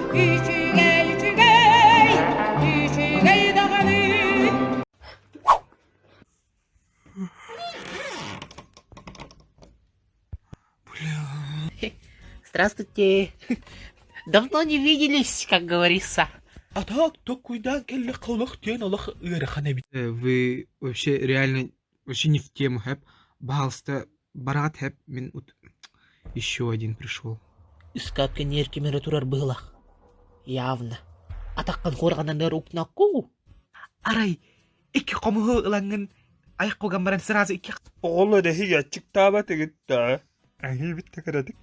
Үчүгэй, үчүгэй, үчүгэй даҕаны. Здравствуйте. Давно не виделись, как говорится. А так, токуйдаан кэллэххэ олох диэн олох ыарахан эбит. Вы вообще реально вообще не в тему, хэп. Пожалуйста, бараҕыт хэп, мин еще один пришел. Ыскаапка ньиэркимэрэ турар быһыылаах. Явно. Атаххын хуорҕананар укнаку. Арай, икки хомуһу ылаҥҥын айах баран сразу икки Оҕолор эһиги аччыктаабатыгыт да? Аһыыбыт да кыратык.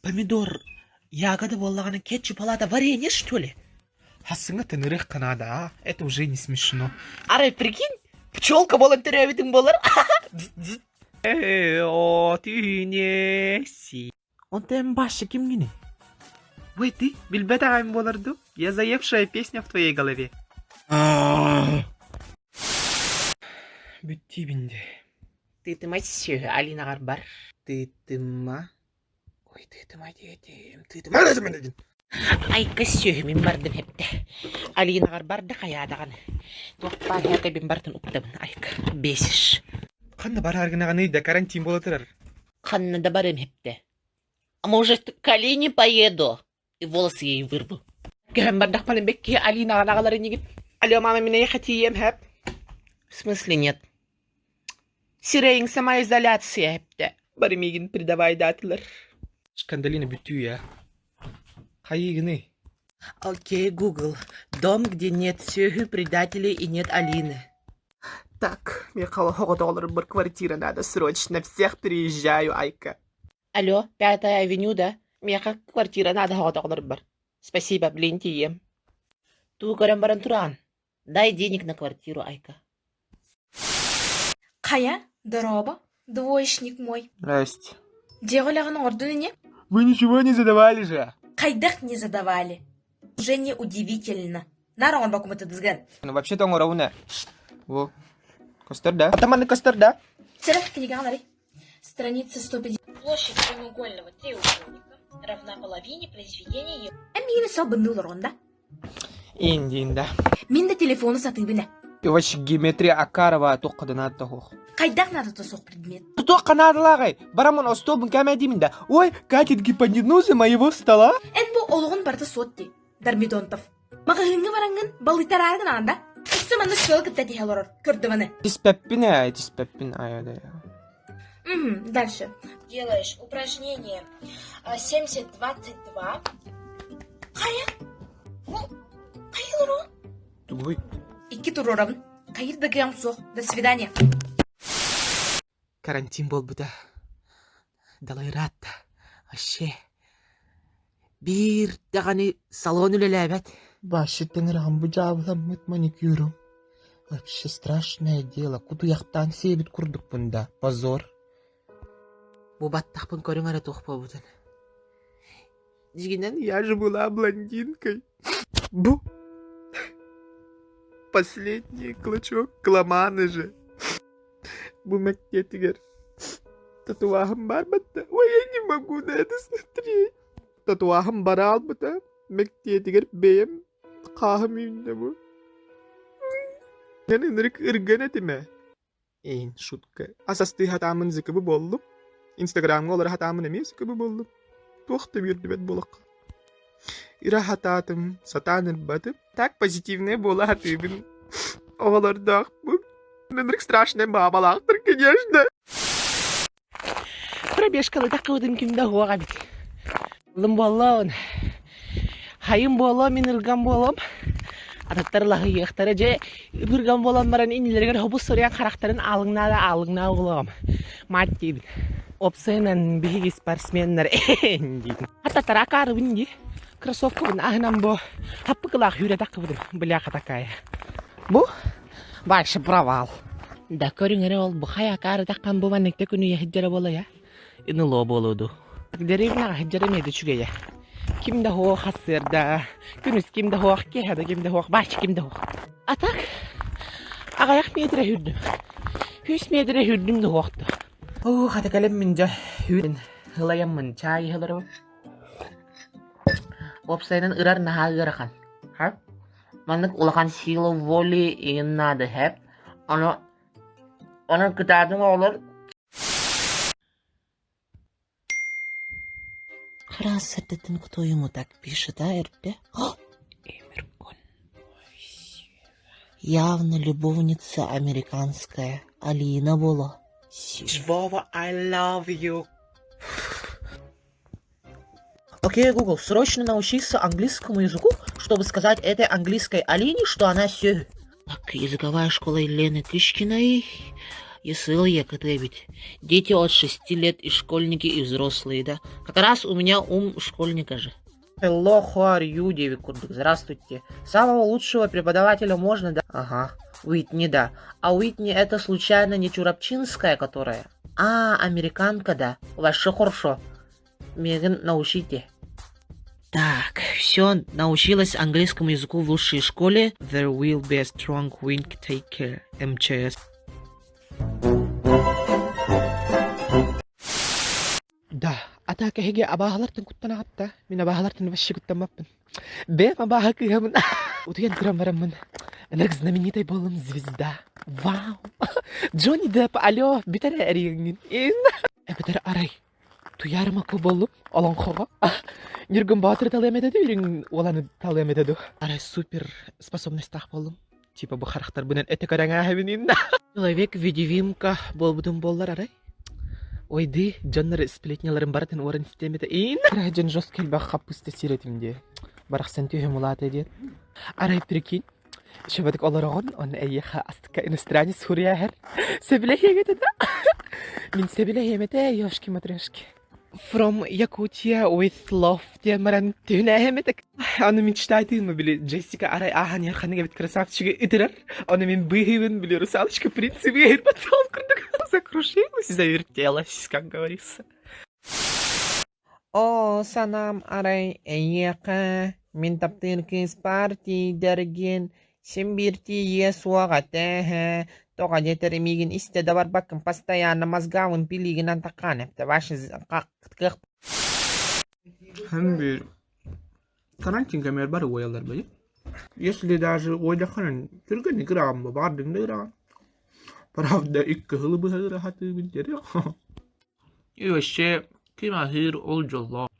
Помидор, ягода буоллаҕына кетчуп алаата варенье что ли? Хассыҥа тынырыахха наада, а? Это уже не смешно. Арай прикинь, пчелка буолан төрөөбүтүҥ буолар. Э, о, түүнеси. Онтон башы кимгини? Ой, ты, билбэт аҕайым буолар дуу? Я заевшая песня в твоей голове. Бүттиибин дии. Тыытыма сүөһү Алинаҕар бар. Тыытыма. Ой, тыытыма диэтим. Тыытыма диэтим. Айка сүөһү мин бардым эптэ. Алинаҕар барда хайаадаҕын. Туох баар һээкэйбин барытын уктабын айка. Бесишь. Ханна бараар гынаҕыный да карантин буола турар. Ханна да барыам эптэ. А может, к Алине поеду? И волосы ей вырву. Көһөн бардахпына бэкки Алинаҕа аҕалар инигин. Алло, мама, мин эйиэхэ тиийиэм хэп. В смысле нет? Сирэйиҥ самоизоляция эптэ. Бары миигин предавайдаатылар. Шкандалина бүтүү Хайыгыный? Окей, Google. Дом, где нет сүөһү, предателей и нет Алины. Так, Михаил оҕолорбор квартира надо срочно, всех переезжаю, Айка. Алло, Пятая авеню, да? Миэхэ квартира надо оҕолорбор. Спасибо, блин, тиийиэм. Туу көрөн баран тураҕын. Дай денег на квартиру, Айка. Хайа, дорообо, двоечник мой. Здрасте. Дьиэҕэ үлэҕин оҥордун ини? Вы ничего не задавали же. Хайдах не задавали? Уже не удивительно. Наар оҥорбоккумутудызгын. Ну, вообще-то оҥоробун ээ. Во. Көстөр да? Атаманы көстөр да? Сэрэх кинигэҕин арый. Страница 150. Площадь прямоугольного треугольника равна половине произведения... Эн миигин салбынныы олорон да? Индин да. Мин да телефону сатыыбын ээ. Вообще геометрия Акарова туохха да наада суох. Хайдах наадата суох предмет? Туохха наадалааҕай? Бараммын остуолбун кээмэйдиибин да. Ой, катет гипотенузы моего стола. Эн бу олоҕун барыта суот дии, Дормидонтов. Маҕаһыыҥҥа бараҥҥын балыйтараары гынаҕын да? Өссө маннык сыал кытта этиһэ олорор, көрдүм аны. Испэппин ээ, испэппин айа да. Угу, дальше. Делаешь упражнение 70-22. Хайа? Бу хайылар Тугуй? Икки туруорабын. Хайыр да кыам суох. До свидания. Карантин буолбута. Далайраатта. Вообще. Биир даҕаны салон үлэлээбэт. Баашыттан ыраҕым бу дьаабыламмыт маникюрум. Вообще страшное дело, кутуйахтаан сиэбит курдукпун да, позор. Бу баттахпын көрүҥ эрэ туох буолбутун. Дьиҥинэн Я же была блондинкой. Бу. Последний клочок кламаны же. Бу мэктиэтигэр татуаһым барбыта. Ой, я не могу на это смотреть. Татуаһым бараалбыта. Мэктиэтигэр бэйэм хааһым үүннэ бу. Эн ынырык ырган этимэ. Эйин, шутка. Ас астыы хатааммын зыкыбы буоллум. Инстаграмҥа олоро хатааммын эмиэ зыкыбы буоллум. Туох да үөрдүбэт буолахха. Ыра хатаатым, сатаан ырбатым. Так позитивная буола хатыыбын. Оҕолордоохпун. Ынырык страшная баабалаахтар, конечно. Пробежкалы таххыбытым ким да суох эбит. Ылым буоллун. Хайым буолуо, мин ыргам буолуом. Атыттар лаһыйыахтара дьэ ыргам буолан баран иннилэригэр хобус суруйан харахтарын аалыҥнаа да аалыҥнаа буолуом. Мать диибин. Опсайынан биһиги спортсменнар диибин. Хататара акаарыбын дии. Кроссовкабын аһынан бу хаппыкылаах үүрэ таххыбытым. Бляха такая. Бу Ваше провал. Да көрүҥ эрэ ол бу хайа акаары таххан бу манныкта күнү сылдьара буолайа. Ынылоо буолуо дуу. Дэриэбинэҕэ сылдьара эмиэ да үчүгэйэ. Ким да суох сарсыарда, күнүс ким да суох, киэһэ да ким да суох, бааччы ким да суох. А так аҕыйах миэтэрэ сүүрдүм. Үс миэтэрэ сүүрдүм да суох да. Оо, хата кэлэммин дьэ, үүрэн ылайаммын чаай иһэ олоробун. Уопсайынан ырар наһаа ыарахан. Һэ? Маннык улахан сила воли игин наада һэ? Ону онон кытаатыҥ оҕолор Хараас эрдэттэн кто ему так пишет, а, эрдэ? Явно любовница американская, Алина буолуо. Вова, I love you. Окей, Google, срочно научиться английскому языку, чтобы сказать этой английской Алине, что она сё. Так, языковая школа Елены Кышкиной. ЕСЛ ЕКТ ведь. Дети от 6 лет и школьники, и взрослые, да? Как раз у меня ум школьника же. Hello, how are you, диэбит курдук. Здравствуйте. Самого лучшего преподавателя можно, да? Ага. Уитни, да. А Уитни это случайно не Чурапчинская, которая? А, американка, да. Вообще хорошо. Меган, научите. Так, все, научилась английскому языку в лучшей школе. There will be a strong wind, take care. МЧС. Да, а так эһиги абааһылартан куттанаҕыт да? Мин абааһылартан вообще куттаммаппын. Бэйэм абааһы кыыһабын. Утуйан туран бараммын. Ынырык знаменитай буоллум звезда. Вау! Джонни Депп, алло, бүтэр эрэ эрийэҥҥин. Эбэтэр арай Туйаарыма буоллум олоҥхоҕо. Ньургун Боотуру талыам этэ дуу, үрүҥ уоланы талыам этэ дуу? Арай супер способностаах буоллум. Типа бу харахтарбынан этэ көрөн ааһабын инна. Человек видевимка буолбутум буоллар арай. Ойды, дьоннор сплетняларын барытын уоран истиэм этэ. Ин. Арай дьон жестко элбэх хаппыста сиир этим дии. Барахсан түһүм улаата диэн. Арай прикинь, Шөбөтүк олороҕун, онно эйиэхэ астыкка иностранец суруйа Сөбүлэһиэҥ этэ да? Мин сөбүлэһиэм этэ, ёшки-матрешки. From Yakutia with love диэн баран түһүнээһим этэ. Аны мечтайтыым били Джессика арай ааһан иһэр ханнык эбит красавчигы ытырар. Аны мин быыһыыбын били русалочка принцы быыһыыр потом курдук закружилась, завертелась, как говорится. Оо, санаам арай эйиэхэ, мин таптыыр кыыспар тиийдэргин, син биир тиийиэ суох этэ ээ, тоҕо диэтэр миигин истэ да барбаккын постоянно мозгавын пилигинэн такаан эптэ ваше кыах Һэн биир карантин кэмигэр бары уойаллар били. Если даже уойдаххына түргэнник ыраҕан баҕардыҥ да ыраҕан. Правда, икки сылы быһа ыраһатыыбын диэри. И вообще, ким аһыыр ол дьоллоох.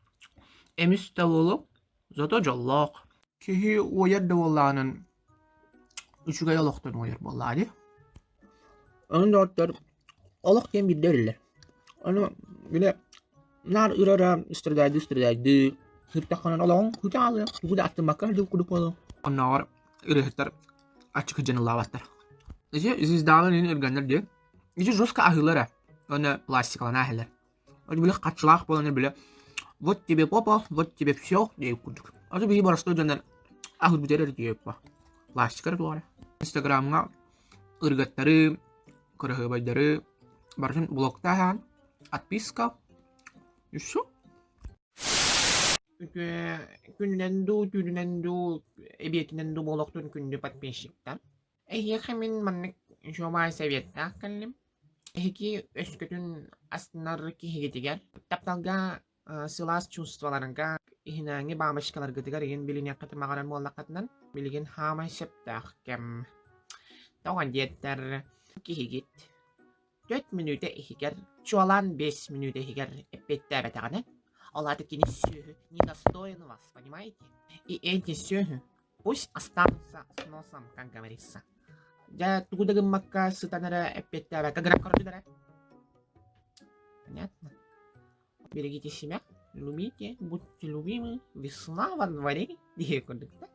Эмис да буолуо, зато дьоллоох. Киһи уойар да буоллаҕынан үчүгэй олохтон уойар буоллаҕа дии. Онон доҕоттор, олох диэн биирдэ өрүллэр. Ону били наар ырара страдайдыы-страдайдыы сырыттаххына олоҕуҥ күүтэ хаалыа, тугу да аттыммакка сылдьар курдук буолуоҥ. Оннооҕор ырыаһыттар аччык дьон ыллаабаттар. Ити звездалар иһин ырганнар дии. Ити жестко аһыылар ээ. Уонна пластикалана аһылар. Били хаччылаах буолан били вот тебе попа, вот тебе все диэбит курдук. Аты биһи боростуой дьоннор аһыыр бүтэр диэбиппа. Пластикар туора. Инстаграмҥа ыргаттары, кыраһыабайдары барытын блоктааһаан, отписка и все. Үтүө күнүнэн дуу, түүнүнэн дуу, эбиэтинэн дуу буолуохтун күндү подписчиктар. Эһиэхэ мин маннык үчүгэй советтаах кэллим. Эһиги өскөтүн астынар киһигитигэр тапталга сылаас чувстволарга иһинээҥи бабочкаларгытыгар игин билиниэххитин баҕарар буоллаххытынан билигин хаамай сөптөөх кэм. Тоҕо диэтэр киһигит Түөрт мүнүүтэ иһигэр, чуолаан 5 мүнүүтэ иһигэр эппиэттээбэтэҕинэ, ол аата кини сүөһү не достоин вас, понимаете? И эти сүөһү пусть останутся с носом, как говорится. Дьэ, тугу да гыммакка сытан эрэ эппиэттээбэккэ гынан көрдүлэр ээ. Понятно? Берегите себя, любите, будьте любимы, весна во дворе, диye курдук да.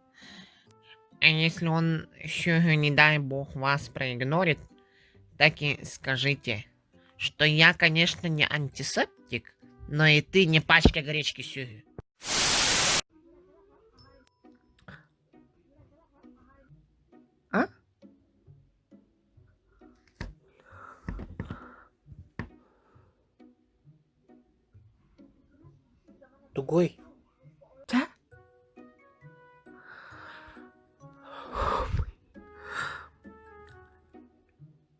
А если он еще, не дай бог, вас проигнорит, так и скажите, что я, конечно, не антисептик, но и ты не пачка гречки сюгю. А? Тугуй? Чэ?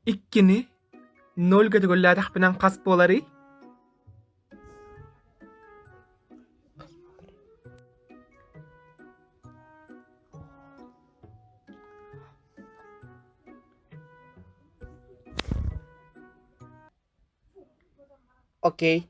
Иккини нольга төгүллээтэхпинэн хас буоларый? Окей.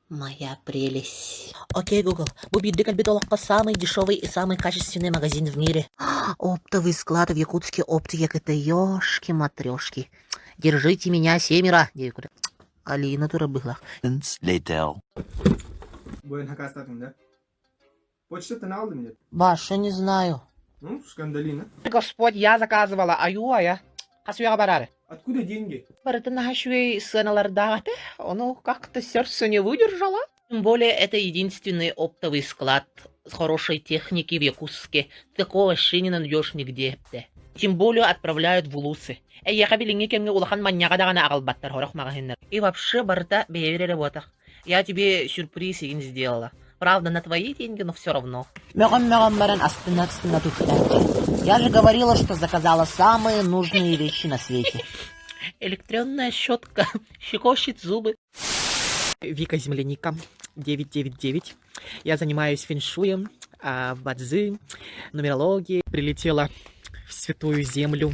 Моя прелесть. Окей, Google, бу биирдэ кэлбит олоххо самый дешевый и самый качественный магазин в мире. Оптовый склад в Якутске опт ЕКТ. Ёшки-матрёшки. Держите меня, семеро. Алина тура быһлах. Later. Буен хакастатым, да? Почта-то алдым нет? Баша, не знаю. Ну, скандалина. Господь, я заказывала, аю ая. Хас үйэҕэ бараары. Откуда деньги? Барытын наһаа үчүгэй сыаналардаах этэ, ону как-то сердце не выдержало. Тем более это единственный оптовый склад с хорошей техники в Якутске. Такого вообще не найдешь нигде. Тем более отправляют в улусы. Эйиэхэ билиҥҥи кэмҥэ улахан манньаҕа даҕаны аҕалбаттар сорох маҕаһыыннар. И вообще барыта бэйэбит эрэ буотах. Я тебе сюрприз игин сделала. Правда, на твои деньги, но все равно. Мөҕөн-мөҕөн баран астына-астына туттарчы. Я же говорила, что заказала самые нужные вещи на свете. Электронная щетка щекочет зубы. Вика Земляника, 999. Я занимаюсь фэншуем, а, бадзи, нумерологией. Прилетела в святую землю,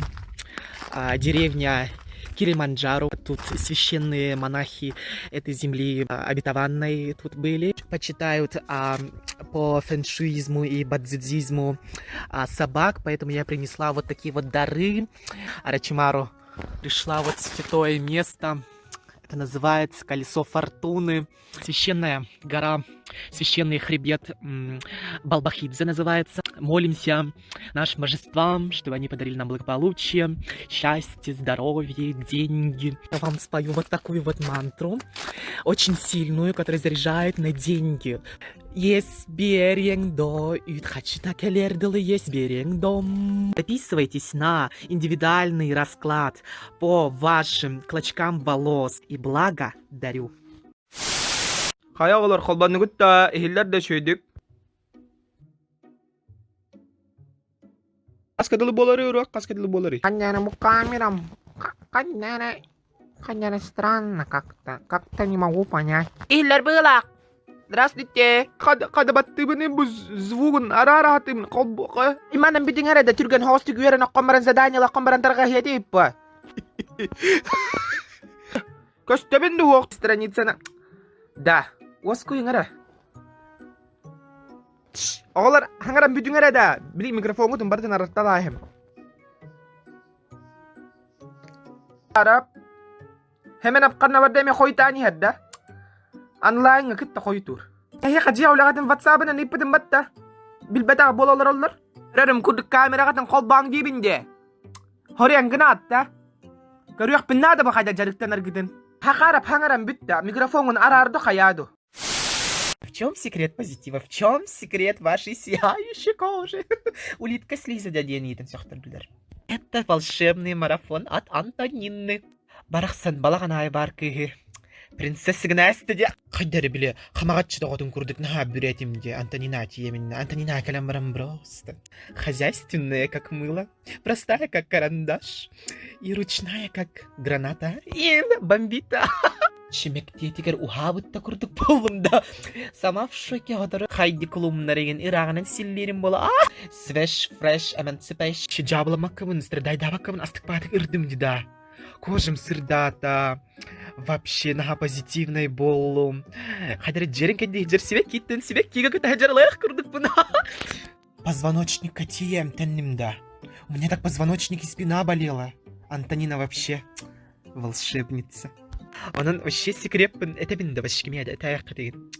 а, деревня Килиманджаро. Тут священные монахи этой земли а, обетованной тут были. Почитают а, по фэншуизму и бадзидзизму а, собак, поэтому я принесла вот такие вот дары Арачимару. Пришла вот в святое место. Это называется Колесо Фортуны. Священная гора, священный хребет Балбахидзе называется. Молимся нашим божествам, чтобы они подарили нам благополучие, счастье, здоровье, деньги. Я вам спою вот такую вот мантру, очень сильную, которая заряжает на деньги. Есть берең до, үт кэлэр есть берең дом. Записывайтесь на индивидуальный расклад по вашим клочкам волос и благо дарю. Хайа оҕолор холбоннугут да, иһиллэр да үчүгэйдик. Хаска дылы буолары уруок, хаска дылы буолары. Ханнара бу камерам. Ханнара Ханнара странно как-то. Как-то не могу понять. Иһиллэр быылаах. Здравствуйте. Хада баттыбыны бу звугун арараатым холбука. Иманан бүтүҥ да түргэн хоостук үөрэн оккон баран задание лаккон баран тарҕаһыа иппа. Көстөбүн дуох страницаны. Да, уоскуйуҥ эрэ. Оҕолор хаҥаран бүтүҥ эрэ да, били микрофоҥҥутун барытын арытталааһым. Арап. Hemen апканна барда эме хойутаан иһэр да. Онлайҥҥа кытта хойутуур. Эһиэхэ дьиэ үлэҕитин ватсабынан ыыппытым батта. Билбэтэх буола олороллор. Көрөрүм курдук камераҕытын холбооҥ диибин дии. Хоруйан гынаат да. Көрүөхпүн наада бу хайда дьарыктанаргытын. Хахарап хаҥаран бүттэ, микрофоҥун араарду хайаа В чем секрет позитива? В чем секрет вашей сияющей кожи? Улитка слиза диэн сөхтөрдүлэр. Это волшебный марафон от Антонины. Барахсан балаҕан аайы баар кыыһы. Принцесса гынааста дии. Хайдары били хамаҕаччы доҕотун курдук наһаа бүрэтим дии Антонина тиэминнэ. Антонина кэлэн баран просто. Хозяйственная, как мыло, простая, как карандаш, и ручная, как граната. И бомбита. Чимэктиэтигэр уһаабыт да курдук буоллум да сама в шоке хотору Хайди Клумнарыгын ырааҕынан силлиирим буола а Свеж, фреш, эмансипеш. Дьаабыламаккабын, страдайдаабаккабын астыкпаатык ырдым дии Кожам сырдаата, вообще наһаа позитивнай буоллум. Хайдары дьэрин кэнди дьэр сибэккиттэн сибэккигэ кытаһа дьарылаах курдукпун. Позвоночникка тиийэм тэнним да. У меня так позвоночник и спина болела. Антонина вообще волшебница. Онон вообще секреппин этэбин да башкимиэдэ этээххэ дигин.